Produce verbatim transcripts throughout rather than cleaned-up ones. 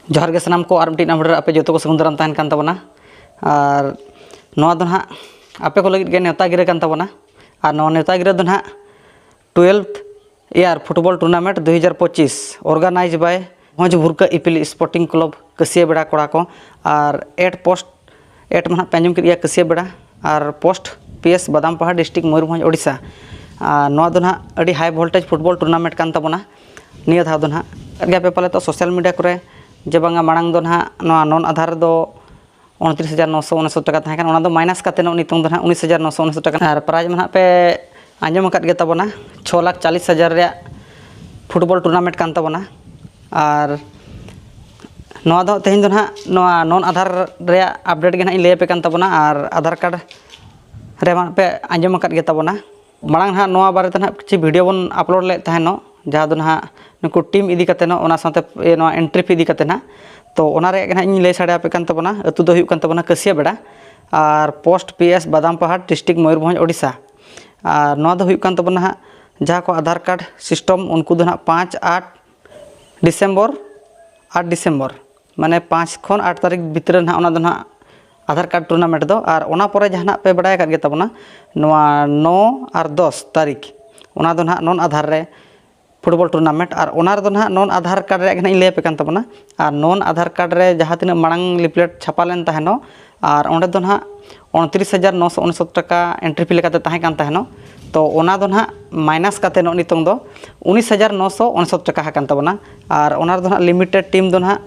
ᱡᱚᱦᱟᱨ ᱜᱮ ᱥᱟᱱᱟᱢ ᱠᱚ, ᱟᱨ ᱢᱤᱫᱴᱤᱡ ᱱᱟᱣᱟ video ᱨᱮ ᱟᱯᱮ ᱡᱚᱛᱚ ᱠᱚ ᱥᱟᱹᱜᱩᱱ ᱫᱟᱨᱟᱢ ᱛᱟᱦᱮᱱ ᱠᱟᱱ ᱛᱟᱵᱚᱱᱟ᱾ ᱟᱨ ᱱᱚᱣᱟ ᱫᱚ ᱱᱟᱦᱟᱜ ᱟᱯᱮ ᱠᱚ ᱞᱟᱹᱜᱤᱫ ᱜᱮ ᱱᱮᱣᱛᱟ ᱜᱤᱨᱟᱹ ᱠᱟᱱ ᱛᱟᱵᱚᱱᱟ᱾ ᱟᱨ ᱱᱚᱣᱟ ᱱᱮᱣᱛᱟ ᱜᱤᱨᱟᱹ ᱫᱚ ᱱᱟᱦᱟᱜ twelfth year football tournament ᱫᱩ ᱦᱟᱡᱟᱨ ᱯᱚᱸᱪᱤᱥ, organized by ᱢᱚᱡᱽ ᱵᱷᱩᱨᱠᱟᱹ ᱤᱯᱤᱞ Sporting Club ᱠᱟᱹᱥᱤᱭᱟᱹ ᱵᱮᱲᱟ ᱠᱚᱲᱟ ᱠᱚ᱾ ᱟᱨ at post at ᱢᱟ ᱱᱟᱦᱟᱜ ᱯᱮ ᱟᱸᱡᱚᱢ ᱠᱮᱫ ᱜᱮᱭᱟ, ᱠᱟᱹᱥᱤᱭᱟᱹ ᱵᱮᱲᱟ, ᱟᱨ post P S ᱵᱟᱫᱟᱢ ᱯᱟᱦᱟᱲ, district ᱢᱚᱭᱩᱨᱵᱷᱚᱸᱡᱽ, ᱳᱰᱤᱥᱟ᱾ ᱟᱨ ᱱᱚᱣᱟ ᱫᱚ ᱱᱟᱦᱟᱜ ᱟᱹᱰᱤ high voltage football tournament ᱠᱟᱱ ᱛᱟᱵᱚᱱᱟ ᱱᱤᱭᱟᱹ ᱫᱷᱟᱣ ᱫᱚ ᱱᱟᱦᱟᱜ᱾ ᱟᱨ ᱜᱮ ᱟᱯᱮ ᱯᱟᱞᱮ ᱛᱚ social media ᱠᱚᱨᱮ ᱡᱮ ᱵᱟᱝᱟ, ᱢᱟᱲᱟᱝ ᱫᱚ ᱱᱟᱦᱟᱜ ᱱᱚᱣᱟ non ᱟᱫᱷᱟᱨ ᱫᱚ ᱩᱱᱛᱨᱤᱥ ᱦᱟᱡᱟᱨ ᱱᱚᱥᱚ ᱩᱱᱤᱥᱚ ᱴᱟᱠᱟ ᱛᱟᱦᱮᱸ ᱠᱟᱱᱟ, ᱚᱱᱟ ᱫᱚ minus ᱠᱟᱛᱮ ᱱᱚᱜ ᱱᱤᱛᱚᱝ ᱫᱚ ᱱᱟᱦᱟᱜ ᱩᱱᱤᱥ ᱦᱟᱡᱟᱨ ᱱᱚᱥᱚ ᱩᱱᱤᱥᱚ ᱴᱟᱠᱟ᱾ ᱟᱨ prize ᱢᱟ ᱱᱟᱦᱟᱜ ᱯᱮ ᱟᱸᱡᱚᱢ ᱟᱠᱟᱫ ᱜᱮ ᱛᱟᱵᱚᱱᱟ, ᱪᱷᱚ ᱞᱟᱠᱷ ᱪᱟᱞᱤᱥ ᱦᱟᱡᱟᱨ ᱨᱮᱭᱟᱜ football tournament ᱠᱟᱱ ᱛᱟᱵᱚᱱᱟ᱾ ᱟᱨ ᱱᱚᱣᱟ ᱫᱚ ᱛᱮᱦᱮᱧ ᱫᱚ ᱱᱟᱦᱟᱜ ᱱᱚᱣᱟ non ᱟᱫᱷᱟᱨ ᱨᱮᱭᱟᱜ update ᱜᱮ ᱱᱟᱦᱟᱜ ᱤᱧ ᱞᱟᱹᱭ ᱟᱯᱮ ᱠᱟᱱ ᱛᱟᱵᱚᱱᱟ᱾ ᱟᱨ ᱟᱫᱷᱟᱨ card ᱨᱮᱢᱟ ᱯᱮ ᱟᱸᱡᱚᱢ ᱟᱠᱟᱫ ᱜᱮ ᱛᱟᱵᱚᱱᱟ᱾ ᱢᱟᱲᱟᱝ ᱱᱟᱦᱟᱜ ᱱᱚᱣᱟ ᱵᱟᱨᱮᱛᱮ ᱱᱟᱦᱟᱜ ᱠᱤᱪᱷᱩ video ᱵᱚᱱ upload ᱞᱮᱫ ᱛᱟᱦᱮᱱᱚᱜ, ᱡᱟᱦᱟᱸ ᱫᱚ ᱱᱟᱦᱟᱜ ᱱᱩᱠᱩ team ᱤᱫᱤ ᱠᱟᱛᱮ ᱱᱚᱜ, ᱚᱱᱟ ᱥᱟᱶᱛᱮ ᱱᱚᱣᱟ entry fee ᱤᱫᱤ ᱠᱟᱛᱮ ᱱᱟᱦᱟᱜ᱾ ᱛᱚ ᱚᱱᱟ ᱨᱮᱭᱟᱜ ᱜᱮ ᱱᱟᱦᱟᱜ ᱤᱧ ᱞᱟᱹᱭ ᱥᱟᱰᱮ ᱟᱯᱮ ᱠᱟᱱ ᱛᱟᱵᱚᱱᱟ᱾ ᱟᱹᱛᱩ ᱫᱚ ᱦᱩᱭᱩᱜ ᱠᱟᱱ ᱛᱟᱵᱚᱱᱟ ᱠᱟᱹᱥᱤᱭᱟᱹ ᱵᱮᱲᱟ, ᱟᱨ post P S ᱵᱟᱫᱟᱢ ᱯᱟᱦᱟᱲ, district ᱢᱚᱭᱩᱨᱵᱷᱚᱸᱡᱽ, ᱳᱰᱤᱥᱟ᱾ ᱟᱨ ᱱᱚᱣᱟ ᱫᱚ ᱦᱩᱭᱩᱜ ᱠᱟᱱ ᱛᱟᱵᱚᱱᱟ ᱦᱟᱸᱜ ᱡᱟᱦᱟᱸ ᱠᱚ ᱟᱫᱷᱟᱨ card system, ᱩᱱᱠᱩ ᱫᱚ ᱱᱟᱦᱟᱜ ᱯᱟᱸᱪ ᱟᱴ ᱰᱤᱥᱮᱢᱵᱚᱨ, ᱟᱴ ᱰᱤᱥᱮᱢᱵᱚᱨ, ᱢᱟᱱᱮ ᱯᱟᱸᱪ ᱠᱷᱚᱱ ᱟᱴ ᱛᱟᱹᱨᱤᱠᱷ ᱵᱷᱤᱛᱨᱤ ᱨᱮ ᱱᱟᱦᱟᱜ ᱚᱱᱟ ᱫᱚ ᱱᱟᱦᱟᱜ ᱟᱫᱷᱟᱨ card tournament ᱫᱚ᱾ ᱟᱨ ᱚᱱᱟ ᱯᱚᱨᱮ ᱡᱟᱦᱟᱱᱟᱜ ᱯᱮ ᱵᱟᱲᱟᱭ ᱟᱠᱟᱫ ᱜᱮ ᱛᱟᱵᱚᱱᱟ, ᱱᱚᱣᱟ ᱱᱚ ᱟᱨ ᱫᱚᱥ ᱛᱟᱹᱨᱤᱠᱷ, ᱚᱱᱟ ᱫᱚ ᱱᱟᱦᱟᱜ non ᱟᱫᱷᱟᱨ ᱨᱮ football tournament᱾ ᱟᱨ ᱚᱱᱟ ᱨᱮᱫᱚ ᱱᱟᱦᱟᱜ non ᱟᱫᱷᱟᱨ card ᱨᱮᱭᱟᱜ ᱜᱮ ᱱᱟᱦᱟᱜ ᱤᱧ ᱞᱟᱹᱭ ᱟᱯᱮ ᱠᱟᱱ ᱛᱟᱵᱚᱱᱟ᱾ ᱟᱨ non ᱟᱫᱷᱟᱨ card ᱨᱮ ᱡᱟᱦᱟᱸ ᱛᱤᱱᱟᱹᱜ ᱢᱟᱲᱟᱝ leaflet ᱪᱷᱟᱯᱟ ᱞᱮᱱ ᱛᱟᱦᱮᱱᱚᱜ, ᱟᱨ ᱚᱸᱰᱮ ᱫᱚ ᱱᱟᱦᱟᱜ ᱩᱱᱛᱨᱤᱥ ᱦᱟᱡᱟᱨ ᱱᱚᱥᱚ ᱩᱱᱤᱥᱚ ᱴᱟᱠᱟ entry fee ᱞᱮᱠᱟᱛᱮ ᱛᱟᱦᱮᱸ ᱠᱟᱱ ᱛᱟᱦᱮᱱᱚᱜ᱾ ᱛᱚ ᱚᱱᱟ ᱫᱚ ᱱᱟᱦᱟᱜ minus ᱠᱟᱛᱮ ᱱᱚᱜ ᱱᱤᱛᱚᱝ ᱫᱚ ᱩᱱᱤᱥ ᱦᱟᱡᱟᱨ ᱱᱚᱥᱚ ᱩᱱᱤᱥᱚ ᱴᱟᱠᱟ ᱟᱠᱟᱱ ᱛᱟᱵᱚᱱᱟ᱾ ᱟᱨ ᱚᱱᱟ ᱨᱮᱫᱚ ᱱᱟᱦᱟᱜ limited team ᱫᱚ ᱱᱟᱦᱟᱜ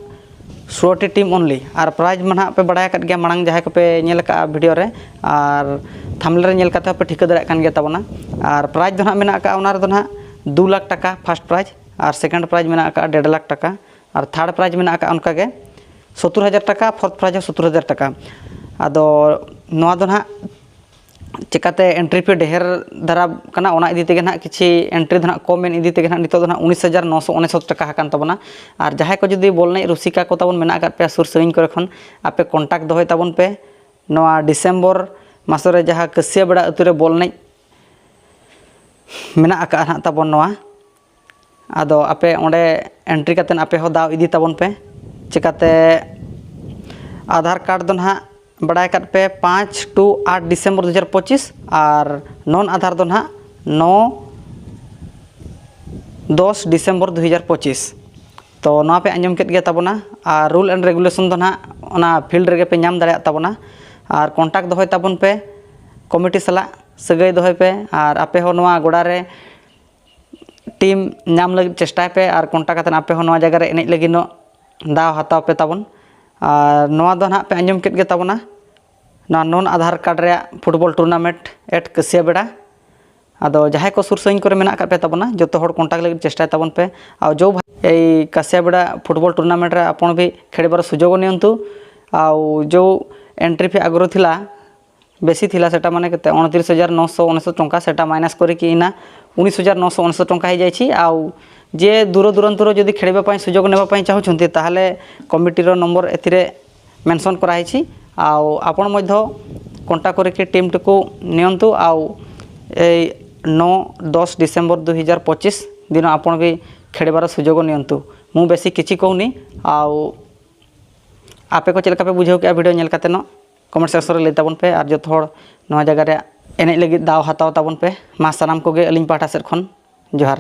ᱥᱳᱞᱳᱴᱤ team only᱾ ᱟᱨ prize ᱢᱟ ᱱᱟᱦᱟᱜ ᱯᱮ ᱵᱟᱲᱟᱭ ᱟᱠᱟᱫ ᱜᱮᱭᱟ, ᱢᱟᱲᱟᱝ ᱡᱟᱦᱟᱸᱭ ᱠᱚᱯᱮ ᱧᱮᱞ ᱟᱠᱟᱫᱼᱟ video ᱨᱮ, ᱟᱨ thumbnail ᱨᱮ ᱧᱮᱞ ᱠᱟᱛᱮ ᱦᱚᱸᱯᱮ ᱴᱷᱤᱠᱟᱹ ᱫᱟᱲᱮᱭᱟᱜ ᱠᱟᱱ ᱜᱮᱭᱟ ᱛᱟᱵᱚᱱᱟ᱾ ᱟᱨ prize ᱫᱚ ᱱᱟᱦᱟᱜ ᱢᱮᱱᱟᱜ ᱟᱠᱟᱫᱼᱟ, ᱚᱱᱟ ᱨᱮᱫᱚ ᱱᱟᱦᱟᱜ ᱫᱩ ᱞᱟᱠᱷ ᱴᱟᱠᱟ first prize, ᱟᱨ second prize ᱢᱮᱱᱟᱜ ᱟᱠᱟᱫᱼᱟ ᱰᱮᱲ ᱞᱟᱠᱷ ᱴᱟᱠᱟ, ᱟᱨ third prize ᱢᱮᱱᱟᱜ ᱟᱠᱟᱫᱼᱟ ᱚᱱᱠᱟᱜᱮ ᱥᱳᱛᱛᱳᱨ ᱦᱟᱡᱟᱨ ᱴᱟᱠᱟ, fourth prize ᱦᱚᱸ ᱥᱳᱛᱛᱳᱨ ᱦᱟᱡᱟᱨ ᱴᱟᱠᱟ᱾ ᱟᱫᱚ ᱱᱚᱣᱟ ᱫᱚ ᱱᱟᱦᱟᱜ ᱪᱮᱠᱟᱛᱮ entry fee ᱰᱷᱮᱨ ᱫᱷᱟᱨᱟ ᱠᱟᱱᱟ, ᱚᱱᱟ ᱤᱫᱤ ᱛᱮᱜᱮ ᱱᱟᱦᱟᱜ ᱠᱤᱪᱷᱤ entry ᱫᱚ ᱱᱟᱦᱟᱜ ᱠᱚᱢ ᱮᱱ ᱤᱫᱤ ᱛᱮᱜᱮ ᱱᱟᱦᱟᱜ ᱱᱤᱛᱚᱜ ᱫᱚ ᱱᱟᱦᱟᱜ ᱩᱱᱤᱥ ᱦᱟᱡᱟᱨ ᱱᱚᱥᱚ ᱩᱱᱤᱥᱚ ᱴᱟᱠᱟ ᱟᱠᱟᱱ ᱛᱟᱵᱚᱱᱟ᱾ ᱟᱨ ᱡᱟᱦᱟᱸᱭ ᱠᱚ ᱡᱩᱫᱤ ᱵᱚᱞ ᱮᱱᱮᱡ ᱨᱩᱥᱤᱠᱟ ᱠᱚ ᱛᱟᱵᱚᱱ ᱢᱮᱱᱟᱜ ᱟᱠᱟᱫ ᱯᱮᱭᱟ ᱥᱩᱨ ᱥᱟᱺᱜᱤᱧ ᱠᱚᱨᱮ ᱠᱷᱚᱱ, ᱟᱯᱮ contact ᱫᱚᱦᱚᱭ ᱛᱟᱵᱚᱱ ᱯᱮ᱾ ᱱᱚᱣᱟ ᱰᱤᱥᱮᱢᱵᱚᱨ ᱢᱟᱥ ᱨᱮ ᱡᱟᱦᱟᱸ ᱠᱟᱹᱥᱤᱭᱟᱹ ᱵᱮᱲᱟ ᱟᱹᱛᱩ ᱨᱮ ᱵᱚᱞ ᱮᱱᱮᱡ ᱢᱮᱱᱟᱜ ᱟᱠᱟᱫᱼᱟ ᱱᱟᱦᱟᱜ ᱛᱟᱵᱚᱱ, ᱱᱚᱣᱟ ᱟᱫᱚ ᱟᱯᱮ ᱚᱸᱰᱮ entry ᱠᱟᱛᱮᱫ ᱟᱯᱮ ᱦᱚᱸ ᱫᱟᱣ ᱤᱫᱤ ᱛᱟᱵᱚᱱ ᱯᱮ᱾ ᱪᱤᱠᱟᱹᱛᱮ ᱟᱫᱷᱟᱨ ᱠᱟᱨᱰ ᱫᱚ ᱱᱟᱦᱟᱜ ᱵᱟᱲᱟᱭ ᱠᱟᱜ ᱯᱮ ᱯᱟᱸᱪ ᱴᱩ ᱟᱴ ᱰᱤᱥᱮᱢᱵᱚᱨ ᱫᱩ ᱦᱟᱡᱟᱨ ᱯᱚᱸᱪᱤᱥ ᱟᱨ ᱱᱚᱱ ᱟᱫᱷᱟᱨ ᱫᱚ ᱱᱟᱦᱟᱜ ᱱᱚ ᱫᱚᱥ ᱰᱤᱥᱮᱢᱵᱚᱨ ᱫᱩ ᱦᱟᱡᱟᱨ ᱯᱚᱸᱪᱤᱥ᱾ ᱛᱚ ᱱᱚᱣᱟ ᱯᱮ ᱟᱸᱡᱚᱢ ᱠᱮᱫ ᱜᱮᱭᱟ ᱛᱟᱵᱚᱱᱟ᱾ ᱟᱨ ᱨᱩᱞ ᱮᱱᱰ ᱨᱮᱜᱩᱞᱮᱥᱚᱱ ᱫᱚ ᱱᱟᱦᱟᱜ ᱚᱱᱟ ᱯᱷᱤᱞᱰ ᱨᱮᱜᱮ ᱯᱮ ᱧᱟᱢ ᱫᱟᱲᱮᱭᱟᱜ ᱛᱟᱵᱚᱱᱟ᱾ ᱟᱨ ᱠᱚᱱᱴᱟᱠᱴ ᱫᱚᱦᱚᱭ ᱛᱟᱵᱚᱱ ᱯᱮ, ᱠᱚᱢᱤᱴᱤ ᱥᱟᱞᱟᱜ ᱥᱟᱹᱜᱟᱹᱭ ᱫᱚᱦᱚᱭ ᱯᱮ᱾ ᱟᱨ ᱟᱯᱮ ᱦᱚᱸ ᱱᱚᱣᱟ ᱜᱚᱰᱟ ᱨᱮ ᱴᱤᱢ ᱧᱟᱢ ᱞᱟᱹᱜᱤᱫ ᱪᱮᱥᱴᱟᱭ ᱯᱮ ᱟᱨ ᱠᱚᱱᱴᱟᱠᱴ ᱠᱟᱛᱮᱫ ᱟᱯᱮ ᱦᱚᱸ ᱱᱚᱣᱟ ᱡᱟᱭᱜᱟ ᱨᱮ ᱮᱱᱮᱡ ᱞᱟᱹᱜᱤᱫ ᱱᱚᱜ ᱫᱟᱣ ᱦᱟᱛᱟᱣ ᱯᱮ ᱛᱟᱵᱚᱱ᱾ ᱟᱨ ᱱᱚᱣᱟ ᱫᱚ ᱱᱟᱦᱟᱜ ᱯᱮ ᱟᱸᱡᱚᱢ ᱠᱮᱫ ᱜᱮ ᱛᱟᱵᱚᱱᱟ, ᱱᱚᱣᱟ ᱱᱚᱱ ᱟᱫᱷᱟᱨ ᱠᱟᱨᱰ ᱨᱮᱭᱟᱜ ᱯᱷᱩᱴᱵᱚᱞ ᱴᱩᱨᱱᱟᱢᱮᱱᱴ ᱮᱴ ᱠᱟᱹᱥᱤᱭᱟᱵᱮᱲᱟ᱾ ᱟᱫᱚ ᱡᱟᱦᱟᱸᱭ ᱠᱚ ᱥᱩᱨ ᱥᱟᱺᱜᱤᱧ ᱠᱚᱨᱮ ᱢᱮᱱᱟᱜ ᱟᱠᱟᱫ ᱯᱮ ᱛᱟᱵᱚᱱᱟ, ᱡᱚᱛᱚ ᱦᱚᱲ ᱠᱚᱱᱴᱟᱠᱴ ᱞᱟᱹᱜᱤᱫ ᱪᱮᱥᱴᱟᱭ ᱛᱟᱵᱚᱱ ᱯᱮ᱾ ᱟᱨ ᱡᱚ ᱵᱷᱟ-, ᱮᱭ ᱠᱟᱥᱤᱭᱟᱵᱮᱲᱟ ᱯᱷᱩᱴᱵᱚᱞ ᱴᱩᱨᱱᱟᱢᱮᱱᱴ ᱨᱮ ᱟᱯᱚᱱ ᱵᱷᱤ ᱠᱷᱮᱲᱵᱟᱨ ᱥᱩᱡᱳᱜᱽ ᱱᱤᱭᱚᱱᱛᱩ, ᱟᱨ ᱡᱚ ᱮᱱᱴᱨᱤ ᱯᱷᱤ ᱟᱜᱨᱚᱦᱤ ᱛᱷᱤᱞᱟ, ᱵᱮᱥᱤ ᱛᱷᱤᱞᱟ, ସେଟା ମାନେ କେତେ, ଅଣତିରିଶ ହଜାର ନଅଶହ ଅନେଶତ ଟଙ୍କା, ସେଟା ମାଇନସ୍ କରିକି ଇନା ଉଣେଇଶ ହଜାର ନଅଶହ ଅନେଶତ ଟଙ୍କା ହେଇଯାଇଛି। ଆଉ ଯେ ଦୂର ଦୂରାନ୍ତରୁ ଯଦି ଖେଳିବା ପାଇଁ ସୁଯୋଗ ନେବା ପାଇଁ ଚାହୁଁଛନ୍ତି, ତାହେଲେ କମିଟିର ନମ୍ବର ଏଥିରେ ମେନସନ୍ କରାହେଇଛି। ଆଉ ଆପଣ ମଧ୍ୟ କଣ୍ଟାକ୍ଟ କରିକି ଟିମ୍ଟିକୁ ନିଅନ୍ତୁ। ଆଉ ଏଇ ନଅ ଦଶ ଡିସେମ୍ବର ଦୁଇହଜାର ପଚିଶ ଦିନ ଆପଣ ବି ଖେଳିବାର ସୁଯୋଗ ନିଅନ୍ତୁ। ମୁଁ ବେଶୀ କିଛି କହୁନି। ଆଉ ᱟᱯᱮ ᱠᱚ ᱪᱮᱫ ᱞᱮᱠᱟ ᱯᱮ ᱵᱩᱡᱷᱟᱹᱣ ᱠᱮᱜᱼᱟ ᱵᱷᱤᱰᱤᱭᱳ ᱧᱮᱞ ᱠᱟᱛᱮ ᱱᱚᱜ ᱠᱚᱢᱮᱱᱴ ᱥᱮᱠᱥᱚᱱ ᱨᱮ ᱞᱟᱹᱭ ᱛᱟᱵᱚᱱ ᱯᱮ᱾ ᱟᱨ ᱡᱚᱛᱚ ᱦᱚᱲ ᱱᱚᱣᱟ ᱡᱟᱭᱜᱟ ᱨᱮ ᱮᱱᱮᱡ ᱞᱟᱹᱜᱤᱫ ᱫᱟᱣ ᱦᱟᱛᱟᱣ ᱛᱟᱵᱚᱱ ᱯᱮ᱾ ᱢᱟ ᱥᱟᱱᱟᱢ ᱠᱚᱜᱮ ᱟᱹᱞᱤᱧ ᱯᱟᱦᱴᱟ ᱥᱮᱫ ᱠᱷᱚᱱ ᱡᱚᱦᱟᱨ᱾